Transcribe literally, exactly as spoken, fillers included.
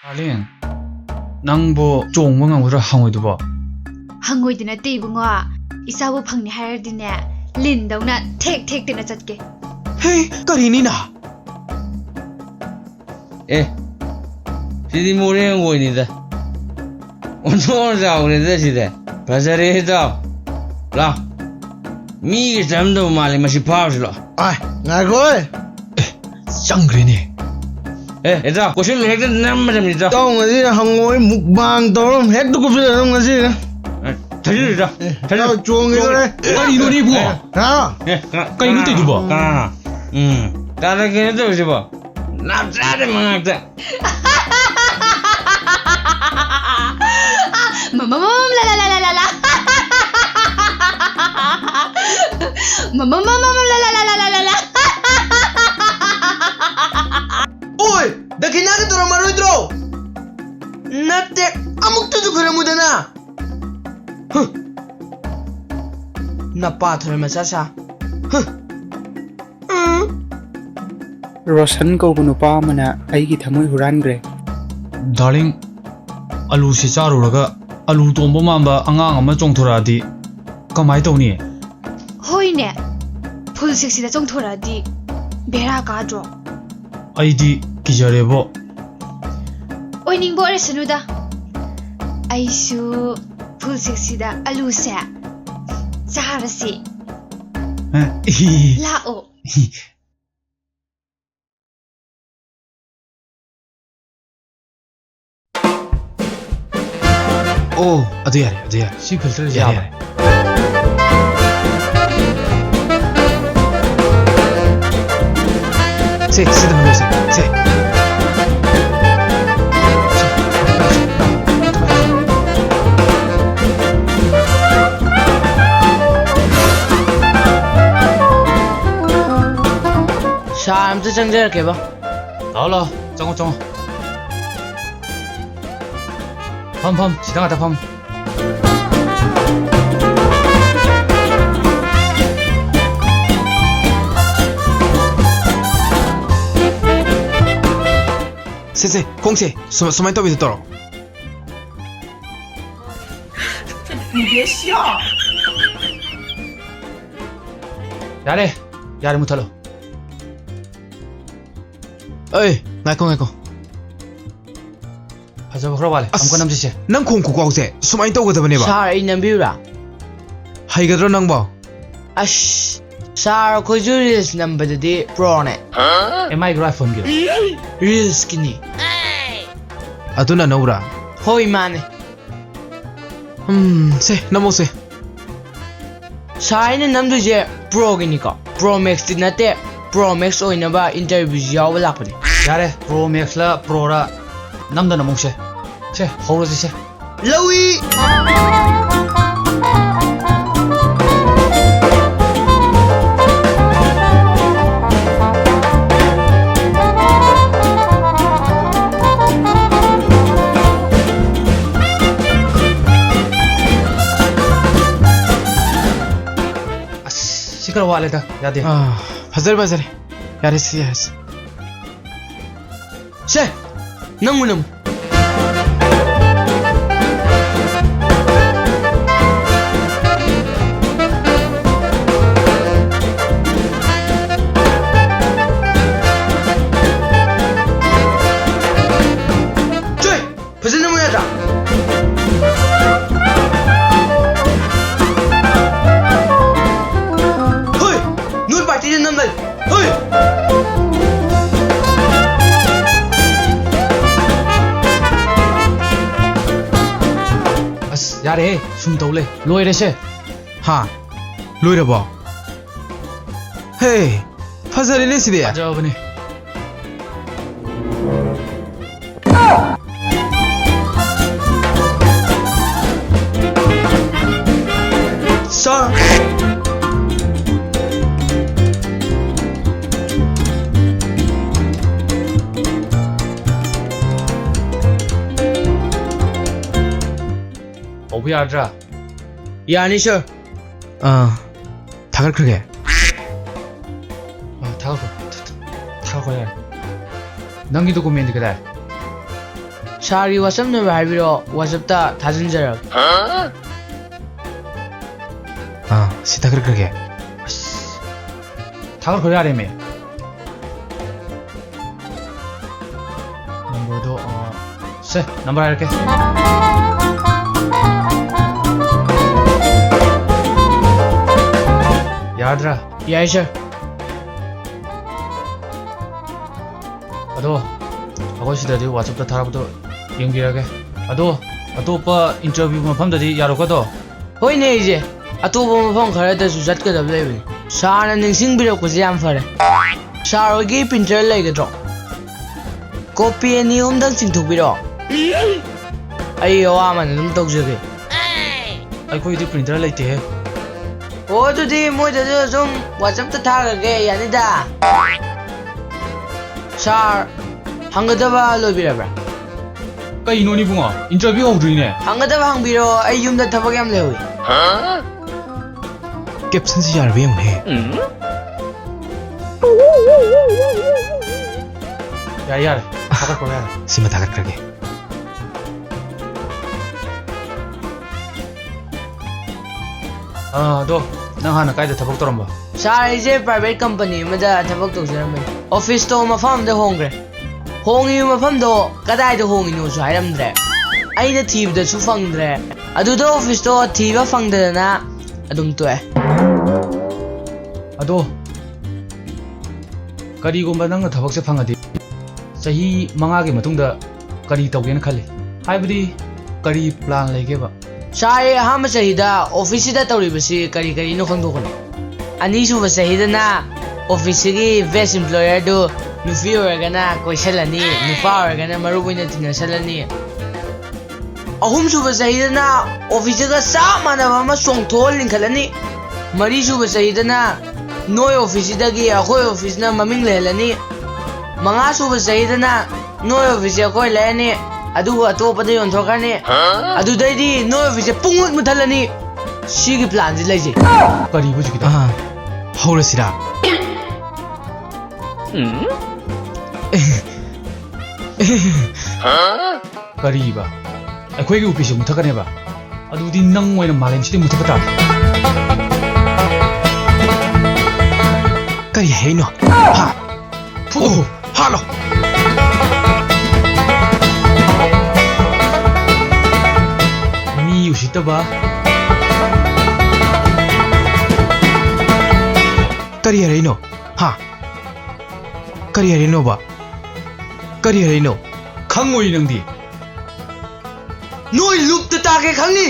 Darling, ꯅꯪꯕꯨ ꯆꯣꯡꯕ ꯉꯝꯒꯗ꯭ꯔꯥ ꯍꯪꯉꯣꯏꯗꯨꯕꯣ? ꯍꯪꯉꯣꯏꯗ ꯅꯠꯇꯦ ꯏꯕꯨꯡꯉꯣ, ꯏꯆꯥꯕꯨ ꯐꯪꯅꯤ ꯍꯥꯏꯔꯗꯤꯅꯦ, ꯂꯤꯟꯗꯧꯅ ꯊꯦꯛ ꯊꯦꯛꯇꯅ ꯆꯠꯀꯦ꯫ ꯍꯦ, ꯀꯔꯤꯅꯤꯅ? ꯑꯦ, ꯁꯤꯗꯤ ꯃꯣꯔꯦ ꯍꯪꯉꯣꯏꯅꯤꯗ꯫ ꯑꯣꯟꯊꯣꯛꯅ ꯆꯥꯎꯔꯦꯗ ꯁꯤꯗꯤ꯫ ꯐꯖꯔꯦ ꯏꯇꯥꯎ꯫ ꯂꯥꯎ꯫ ꯃꯤꯒ ꯆꯥꯔꯝꯗꯧ ꯃꯥꯜꯂꯦ ꯃꯁꯤ ꯐꯥꯕꯁꯤ ꯂꯥꯎ꯫ ꯑꯥꯏ, ꯉꯥꯏꯈꯣ꯫ ꯆꯪꯈ꯭ꯔꯦꯅꯦ꯫ ꯑꯦ, ꯏꯇꯥꯎ, ꯀꯣꯏꯁꯤꯜꯂ ꯍꯦꯛꯇ ꯅꯝꯃꯗꯕꯅꯤ ꯏꯇꯥꯎ꯫ ꯏꯇꯥꯎ, ꯉꯁꯤ ꯍꯪꯉꯣꯏ ꯃꯨꯛꯕꯥꯡ ꯇꯧꯔ ꯍꯦꯛꯇ ꯀꯨꯞꯁꯤꯜꯂꯦ ꯑꯗꯨꯝ ꯉꯁꯤ꯫ ꯑꯦ, ꯊꯥꯖꯤꯜꯂꯨ ꯏꯇꯥꯎ꯫ ꯑꯦ, ꯊꯥꯖꯤꯜꯂꯨ꯫ ꯏꯇꯥꯎ, ꯆꯣꯡꯒꯦ ꯇꯧꯔꯦ꯫ ꯀꯔꯤꯅꯣꯅꯦ ꯏꯕꯨꯡꯉꯣ? ꯑꯦ, ꯀꯅꯥꯅꯣ? ꯑꯦ, ꯀ-, ꯀꯩꯅꯣ ꯀꯅꯥꯅꯣ? ꯇꯧꯔꯤꯗꯨꯕꯣ? ꯀꯅꯥꯅꯣ? ꯎꯝ, ꯇꯥꯗ ꯀꯩꯅꯣ ꯇꯧꯔꯤꯁꯤꯕꯣ? ꯅꯥꯞ ꯆꯥꯗꯦ ꯃꯉꯥꯛꯇ꯫ ꯃꯃꯝ ꯂꯥ ꯂꯥ ꯂꯥ ꯂꯥ ꯂꯥ꯫ ꯃꯃꯝ ꯃꯃꯝ ꯂꯥ ꯂꯥ ꯂꯥ ꯂꯥ ꯂꯥ ꯂꯥ꯫ ꯑꯣꯏ! ꯗꯈꯤꯅꯥꯒ ꯇꯧꯔꯝꯃꯔꯣꯏꯗ꯭ꯔꯣ? ꯅꯠꯇꯦ, ꯑꯃꯨꯛꯇꯁꯨ ꯈꯣꯏꯔꯝꯃꯨꯗꯅ꯫ ꯍꯨ꯫ ꯅꯄꯥ ꯊꯣꯏꯔꯝꯃ ꯆꯠꯁꯥ꯫ ꯍꯨ꯫ ꯎꯝ꯫ ꯔꯣꯁꯟ ꯀꯧꯕ ꯅꯨꯄꯥ ꯑꯃꯅ ꯑꯩꯒꯤ ꯊꯃꯣꯏ ꯍꯨꯔꯥꯟꯈ꯭ꯔꯦ꯫ ꯗꯥꯔꯂꯤꯡ, ꯑꯂꯨꯁꯤ ꯆꯥꯔꯨꯔꯒ ꯑꯂꯨ ꯇꯣꯝꯕ ꯃꯥꯟꯕ ꯑꯉꯥꯡ ꯑꯃ ꯆꯣꯡꯊꯣꯔꯛꯑꯗꯤ ꯀꯃꯥꯏ ꯇꯧꯅꯤ? ꯍꯣꯏꯅꯦ, ꯐꯨꯜ ꯁꯤꯛꯁꯁꯤꯗ ꯆꯣꯡꯊꯣꯔꯛꯑꯗꯤ ꯕꯦꯔꯥ ꯀꯥꯗ꯭ꯔꯣ? ꯑꯩꯗꯤ ꯀꯤꯖꯔꯦꯕꯣ꯫ ꯑꯣꯏꯅꯤꯡꯕ ꯑꯣꯏꯔꯁꯅꯨꯗ, ꯑꯩꯁꯨ ꯐꯨꯜ ꯁꯤꯛꯁꯁꯤꯗ ꯑꯂꯨꯁꯦ ꯆꯥꯔꯁꯤ꯫ ꯍ? ꯂꯥꯛꯑꯣ꯫ ꯑꯣ, ꯑꯗꯨ ꯌꯥꯔꯦ, ꯑꯗꯨ ꯌꯥꯔꯦ꯫ ꯁꯤ ꯐꯤꯜꯇꯔ ꯌꯥꯔꯦ, ꯌꯥꯕ꯫ ꯌꯥꯔꯦ꯫ ꯁꯦ, ꯁꯤꯗ ꯃꯅꯨꯡꯁꯦ, ꯁꯦ꯫ ꯁꯥꯔ, ꯑꯝꯇ ꯆꯪꯖꯔꯛꯀꯦꯕ꯫ ꯂꯥꯛꯑꯣ, ꯂꯥꯛꯑꯣ, ꯆꯪꯉꯣ, ꯆꯪꯉꯣ꯫ ꯐꯝ, ꯐꯝ, ꯁꯤꯗ ꯉꯥꯛꯇ ꯐꯝ꯫ ꯁꯦ, ꯁꯦ, ꯈꯣꯡꯁꯦ꯫ ꯁꯨꯃ-, ꯁꯨꯃꯥꯏꯅ ꯇꯧꯕꯤꯗꯣ ꯇꯧꯔꯣ꯫ 你别笑。 ꯌꯥꯔꯦ, ꯌꯥꯔꯦ, ꯃꯨꯊꯠꯂꯣ꯫ ꯑꯩ, ꯉꯥꯏꯈꯣ, ꯉꯥꯏꯈꯣ꯫ ꯐꯖꯕ ꯈꯔ ꯋꯥꯠꯂꯦ꯫ ꯑꯁ, ꯑꯃꯨꯛꯀ ꯅꯝꯁꯤꯁꯦ꯫ ꯅꯪ ꯈꯣꯡ ꯈꯨꯀꯥꯎꯁꯦ ꯁꯨꯃꯥꯏꯅ ꯇꯧꯒꯗꯕꯅꯦꯕ꯫ ꯁꯥꯔ, ꯑꯩ ꯅꯝꯕꯤꯌꯨꯔꯥ? ꯍꯩꯒꯗ꯭ꯔꯣ ꯅꯪꯕꯣ? ꯑꯁ, ꯁꯥꯔ, ꯑꯩꯈꯣꯏꯁꯨ reels ꯅꯝꯕꯗꯗꯤ proꯅꯦ꯫ ꯑꯦꯝ ꯑꯥꯏꯒꯤꯔꯣ, iPhoneꯒꯤꯔꯣ? Reelsꯀꯤꯅꯤ꯫ ꯑꯗꯨꯅ ꯅꯧꯔꯥ? ꯍꯣꯏ, ꯃꯥꯅꯦ꯫ ꯎꯝ, ꯁꯦ, ꯅꯝꯃꯣꯁꯦ꯫ ꯁꯥꯔ, ꯑꯩꯅ ꯅꯝꯗꯣꯏꯁꯦ Proꯒꯤꯅꯤꯀꯣ꯫ Pro Maxꯇꯤ ꯅꯠꯇꯦ, Pro Max ꯑꯣꯏꯅꯕ interviewꯁꯨ ꯌꯥꯎꯕ ꯂꯥꯛꯄꯅꯦ꯫ ꯌꯥꯔꯦ, Pro Maxꯂ Proꯔ ꯅꯝꯗꯅ ꯑꯃꯨꯛꯁꯦ꯫ ꯁꯦ, ꯍꯧꯔꯁꯤ ꯁꯦ꯫ ꯂꯧꯏ! ꯑꯁ, ꯁꯤ ꯈꯔ ꯋꯥꯠꯂꯦꯗ, ꯌꯥꯗꯦ꯫ ꯑꯥ, ꯐꯖꯔꯦ, ꯐꯖꯔꯦ꯫ ꯌꯥꯔꯦ, ꯁꯤ ꯌꯥꯔꯦ, ꯁꯤ꯫ ꯁꯦ, ꯅꯪ ꯃꯨꯟꯅ ꯑꯃꯨꯛ꯫ ꯁꯦ, ꯐꯖꯅ ꯃꯨꯟ ꯌꯥꯗ꯭ꯔꯥ? ꯍꯣꯏ, ꯅꯣꯏ ꯄꯥꯔꯇꯤꯗ ꯅꯝꯕ ꯂꯩ꯫ ꯍꯣꯏ! ꯑꯁ, ꯌꯥꯔꯦꯍꯦ, ꯁꯨꯝ ꯇꯧ ꯂꯩ꯫ ꯂꯣꯏꯔꯦꯁꯦ꯫ ꯍꯥ? ꯂꯣꯏꯔꯕꯣ? ꯍꯦ, ꯐꯖꯔꯦꯅꯦ ꯁꯤꯗꯤ꯫ ꯐꯖꯕꯅꯦ꯫ ꯁꯥ-, ꯍꯧꯕ ꯌꯥꯔꯗ꯭ꯔꯥ? ꯌꯥꯅꯤ, ꯁꯥꯔ꯫ ꯑꯥ, ꯊꯥꯒꯠꯈ꯭ꯔꯒꯦ꯫ ꯑꯥ, ꯊꯥꯒꯠꯈ꯭ꯔꯣ꯫ ꯊꯥ-, ꯊꯥ-, ꯊꯥꯒꯠꯈ꯭ꯔꯣ ꯌꯥꯔꯦ꯫ ꯅꯪꯒꯤ documentꯗꯤ ꯀꯗꯥꯏ? ꯁꯥꯔꯒꯤ WhatsApp number ꯍꯥꯏꯕꯤꯔꯛꯑꯣ, WhatsAppꯇ ꯊꯥꯖꯤꯟꯖꯔꯛꯑꯒꯦ꯫ ꯑꯥ, ꯁꯤ ꯊꯥꯒꯠꯈ꯭ꯔꯒꯦ꯫ ꯑꯁ, ꯊꯥꯒꯠꯈ꯭ꯔꯣ ꯌꯥꯔꯦꯃꯦ꯫ Numberꯗꯣ, ꯑꯥ, ꯁꯦ, number ꯍꯥꯏꯔꯛꯀꯦ꯫ ꯌꯥꯗ꯭ꯔꯥ? ꯌꯥꯏ, sir꯫ ꯑꯗꯣ, ꯑꯩꯈꯣꯏ ꯁꯤꯗꯗꯤ WhatsAppꯇ ꯊꯥꯔꯛꯄꯗꯣ ꯌꯦꯡꯕꯤꯔꯒꯦ꯫ ꯑꯗꯣ, ꯑꯇꯣꯞꯄ interview ꯃꯐꯝꯗꯗꯤ ꯌꯥꯔꯣꯏꯀꯣ ꯑꯗꯣ? ꯍꯣꯏꯅꯦ, ꯑꯩꯁꯦ ꯑꯇꯣꯞꯄ ꯃꯐꯝ ꯈꯔꯗꯁꯨ ꯆꯠꯀꯗꯕ ꯂꯩꯕꯅꯤ꯫ Sirꯅ ꯅꯤꯡꯁꯤꯡꯕꯤꯔꯛꯄꯁꯦ ꯌꯥꯝ ꯐꯔꯦ꯫ Sir ꯍꯣꯏꯒꯤ printer ꯂꯩꯒꯗ꯭ꯔꯣ? Copy ꯑꯅꯤ ꯑꯍꯨꯝꯗꯪ ꯆꯤꯡꯊꯣꯛꯄꯤꯔꯛꯑꯣ꯫ ꯑꯩ ꯑꯋꯥꯃꯟ ꯑꯗꯨꯝ ꯇꯧꯖꯒꯦ꯫ ꯑꯩꯈꯣꯏꯗꯤ printer ꯂꯩꯇꯦꯍꯦ꯫ ꯑꯣ, ꯑꯗꯨꯗꯤ ꯃꯣꯏꯗꯁꯨ ꯑꯗꯨꯝ WhatsAppꯇ ꯊꯥꯈ꯭ꯔꯒꯦ, ꯌꯥꯅꯤꯗ꯫ Sir, ꯍꯪꯒꯗꯕ ꯂꯣꯏꯕꯤꯔꯕ꯭ꯔꯥ? ꯀꯩꯅꯣꯅꯦ ꯏꯕꯨꯡꯉꯣ? Interview ꯍꯧꯗ꯭ꯔꯤꯅꯦ꯫ ꯍꯪꯒꯗꯕ ꯍꯪꯕꯤꯔꯣ, ꯑꯩ ꯌꯨꯝꯗ ꯊꯕꯛ ꯌꯥꯝ ꯂꯩꯍꯧꯋꯤ꯫ Captionꯁꯤ ꯌꯥꯔꯕ ꯌꯦꯡꯉꯨꯅꯦ꯫ ꯌꯥꯔꯦ, ꯌꯥꯔꯦ꯫ ꯊꯥꯒꯠꯈ꯭ꯔꯣ, ꯌꯥꯔꯦ꯫ ꯁꯤꯃ ꯊꯥꯒꯠꯈ꯭ꯔꯒꯦ꯫ ꯑꯥ, ꯑꯗꯣ ꯅꯪ ꯍꯥꯟꯅ ꯀꯥꯏꯗ ꯊꯕꯛ ꯇꯧꯔꯝꯕ? Sir, ꯑꯩꯁꯦ private company ꯑꯃꯗ ꯊꯕꯛ ꯇꯧꯖꯔꯝꯕꯅꯤ꯫ Officeꯇꯣ ꯃꯐꯝ ꯑꯃꯗ ꯍꯣꯡꯈ꯭ꯔꯦ꯫ ꯍꯣꯡꯉꯤꯕ ꯃꯐꯝꯗꯣ ꯀꯗꯥꯏꯗ ꯍꯣꯡꯉꯤꯅꯣꯁꯨ ꯍꯥꯏꯔꯝꯗ꯭ꯔꯦ꯫ ꯑꯩꯅ ꯊꯤꯕꯗꯁꯨ ꯐꯪꯗ꯭ꯔꯦ꯫ ꯑꯗꯨꯗ officeꯇꯣ ꯊꯤꯕ ꯐꯪꯗꯗꯅ ꯑꯗꯨꯝ ꯇꯣꯛꯑꯦ꯫ ꯑꯗꯣ, ꯀꯔꯤꯒꯨꯝꯕ ꯅꯪꯅ ꯊꯕꯛꯁꯦ ꯐꯪꯉꯗꯤ, ꯆꯍꯤ ꯃꯉꯥꯒꯤ ꯃꯇꯨꯡꯗ ꯀꯔꯤ ꯇꯧꯒꯦꯅ ꯈꯜꯂꯤ? ꯍꯥꯏꯕꯗꯤ, ꯀꯔꯤ plan ꯂꯩꯒꯦꯕ? Sir, ꯑꯍꯥꯟꯕ ꯆꯍꯤꯗ officeꯁꯤꯗ ꯇꯧꯔꯤꯕꯁꯤ ꯀꯔꯤ ꯀꯔꯤꯅꯣ ꯈꯪꯗꯣꯛꯀꯅꯤ꯫ ꯑꯅꯤꯁꯨꯕ ꯆꯍꯤꯗꯅ officeꯁꯤꯒꯤ best employerꯗꯨ ꯅꯨꯄꯤ ꯑꯣꯏꯔꯒꯅ ꯀꯣꯏꯁꯜꯂꯅꯤ, ꯅꯨꯄꯥ ꯑꯣꯏꯔꯒꯅ ꯃꯔꯨꯞ ꯑꯣꯏꯅ ꯇꯤꯟꯅꯁꯜꯂꯅꯤ꯫ ꯑꯍꯨꯝꯁꯨꯕ ꯆꯍꯤꯗꯅ officeꯁꯤꯒ ꯆꯞ ꯃꯥꯟꯅꯕ ꯑꯃ ꯆꯣꯡꯊꯣꯛꯑ ꯂꯤꯡꯈꯠꯂꯅꯤ꯫ ꯃꯔꯤꯁꯨꯕ ꯆꯍꯤꯗꯅ ꯅꯣꯏ officeꯁꯤꯗꯒꯤ ꯑꯩꯈꯣꯏ officeꯅ ꯃꯃꯤꯡ ꯂꯩꯍꯜꯂꯅꯤ꯫ ꯃꯉꯥꯁꯨꯕ ꯆꯍꯤꯗꯅ ꯅꯣꯏ officeꯁꯦ ꯑꯩꯈꯣꯏ ꯂꯩꯔꯅꯤ, ꯑꯗꯨꯒ ꯑꯇꯣꯞꯄꯗ ꯌꯣꯟꯊꯣꯛꯈ꯭ꯔꯅꯤ꯫ ꯑꯗꯨꯗꯩꯗꯤ ꯅꯣꯏ officeꯁꯦ ꯄꯨꯡꯃꯨꯠ ꯃꯨꯠꯊꯠꯂꯅꯤ꯫ ꯁꯤꯒꯤ planꯁꯤ ꯂꯩꯖꯩ꯫ ꯀꯔꯤꯕꯨ ꯍꯧꯖꯤꯛꯀꯤꯗꯣ? ꯑꯥ, ꯍꯧꯔꯁꯤꯔꯥ? ꯎꯝ? ꯑꯦ, ꯀꯔꯤꯕ? ꯑꯩꯈꯣꯏꯒꯤ ꯎꯄꯤꯁꯦ ꯃꯨꯊꯠꯀꯅꯦꯕ? ꯑꯗꯨꯗꯤ ꯅꯪ ꯑꯣꯏꯅ ꯃꯥꯂꯦꯝꯁꯤꯗꯤ ꯃꯨꯊꯠꯄ ꯇꯥꯔꯦ꯫ ꯀꯔꯤ ꯍꯥꯏꯅꯣ? ꯍꯥ? ꯐꯨꯗꯣꯛꯎ! ꯍꯥꯠꯂꯣ! ꯃꯤ ꯎꯁꯤꯠꯇꯕ! ꯀꯔꯤ ꯍꯥꯏꯔꯛꯏꯅꯣ? ꯍꯥ? ꯀꯔꯤ ꯍꯥꯏꯔꯛꯏꯅꯣꯕ? ꯀꯔꯤ ꯍꯥꯏꯔꯛꯏꯅꯣ? ꯈꯪꯉꯣꯏ ꯅꯪꯗꯤ꯫ ꯅꯣꯏ ꯂꯨꯞꯇ ꯇꯥꯒꯦ ꯈꯪꯅꯤ꯫